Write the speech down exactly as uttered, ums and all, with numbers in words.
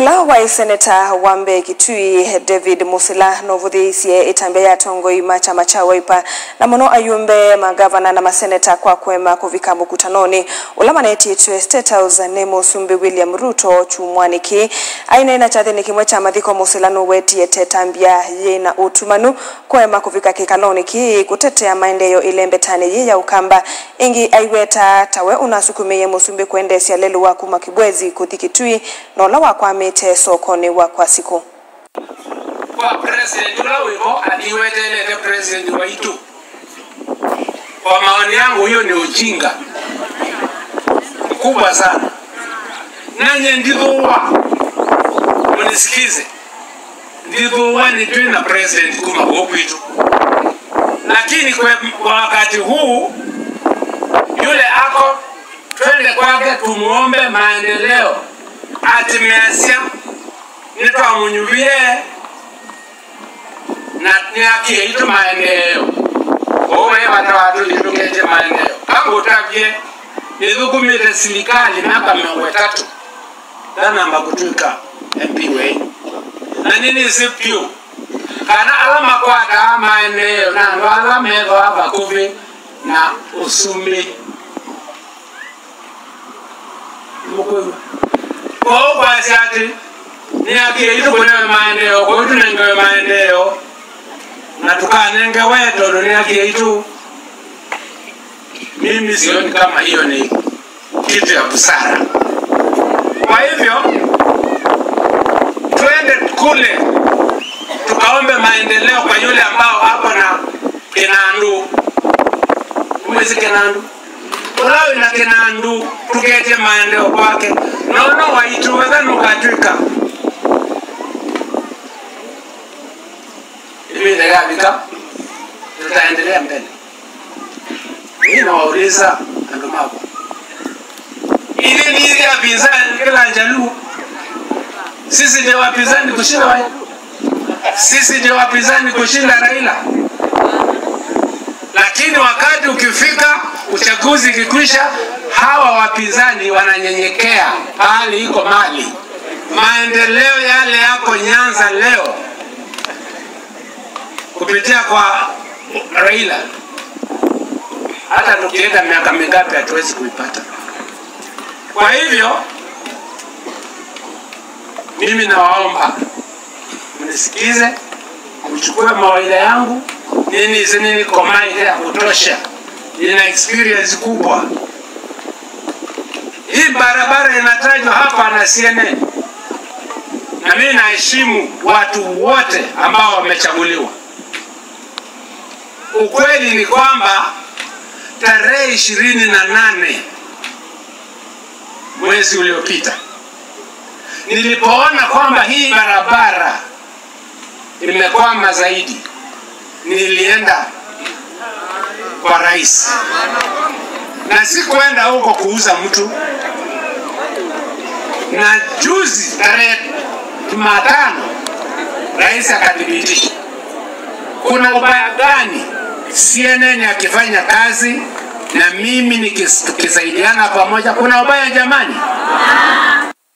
Ũla waĩ seneta wa mbee Kitui, David Musila, nũvũthĩĩisye ĩtambya ya atongoi ma kyama kya Wiper, na mũno ayumbe, magavana na maseneta kwa kũema kũvika mũkutanonĩ ũla manetĩtwe State House nĩ Mũsumbĩ William Ruto kyumwanĩ kĩĩ. Aineena kyathĩnĩ kĩmwe kya mathiko, Musila nũwetie ta ĩtambya yĩ na ũtumanu kũema kũvika kĩkalonĩ kĩĩ kũtetea maendeeo ĩlembetanĩ yĩ ya Ũkamba. Ĩngĩ aiweta ta we ũnasukumĩie Mũsumbĩ kwendeesya lelũ wa kuma Kibwezi kũthi Kitui, na ũla wakwamĩte sokonĩ wa Kwasiku. Kwa president ũla wĩvo, atiweteelete president waitũ. Kwa maoni yangu, hiyo ni ujinga mkubwa sana. Nanye ndithũwa, munisikize, ndithũwa nĩ twĩ na president kuma kũũ kwitũ, lakini kwa, kwa wakati huu, yule ako, twende kwake tumuombe maendeleo, atimeasya nĩtwamũnyuvie na nĩ haki yaitũ maendeeo. Kwoou ve vata wa tũthiũlũkĩtye maendeeo. Angũtavye, nĩthũkũmĩte silikalĩ myaka mĩongo ĩtatũ ndanamba kũtw'ĩka M P weĩ, na nĩnĩsĩ vyũ kana ala makwataa maendeeo na andũ ala methĩawa vakuvĩ na ũsumbĩ. Mũkwĩw'a? Kwoou kwasya atĩ nĩ haki yaitũ kũnewe maendeeo, kwoou tũnengewe maendeeo na tũkanengewe tondũ nĩ haki yaitũ. Mimi sioni kama hiyo ni kitu ya busara. Kwa hivyo, twende kule tukaombe maendeleo kwa yule ambao ako na kĩnandũ. Mwezi kĩnandũ. Ũla wĩ na kĩnandũ, tũketye maendeeo kwake. Nono waitũ wetha nũkatw'ĩka. Ĩvinda yavika, tutaendelea mbele. Mimi nawauliza andũ makwa, hivi ni hivi wapinzani kila Jaluo? Sisi ndio wapinzani kushinda wa, sisi ndio wapinzani kushinda Raila. Lakini wakati ukifika, uchaguzi ikikwisha, hawa wapinzani wananyenyekea pahali iko mali. Maendeleo yale yako Nyanza leo kupitia kwa Raila, hata tukienda miaka mingapi hatuwezi kuipata. Kwa hivyo, mimi nawaomba mnisikize, mchukue mawaidha yangu. Nini hizi nini komaile ya kutosha, nina experience kubwa. Hii barabara inatajwa hapa na C N N, na mimi naheshimu watu wote ambao wamechaguliwa. Ukweli ni kwamba tarehe ishirini na nane mwezi uliopita, nilipoona kwamba hii barabara imekwama zaidi, nilienda kwa rais, na sikuenda huko kuuza mtu. Na juzi tarehe Jumatano, rais akathibitisha. Kuna ubaya gani C N N akifanya kazi na mimi nikis-, tukisaidiana pamoja? Kuna ubaya jamani?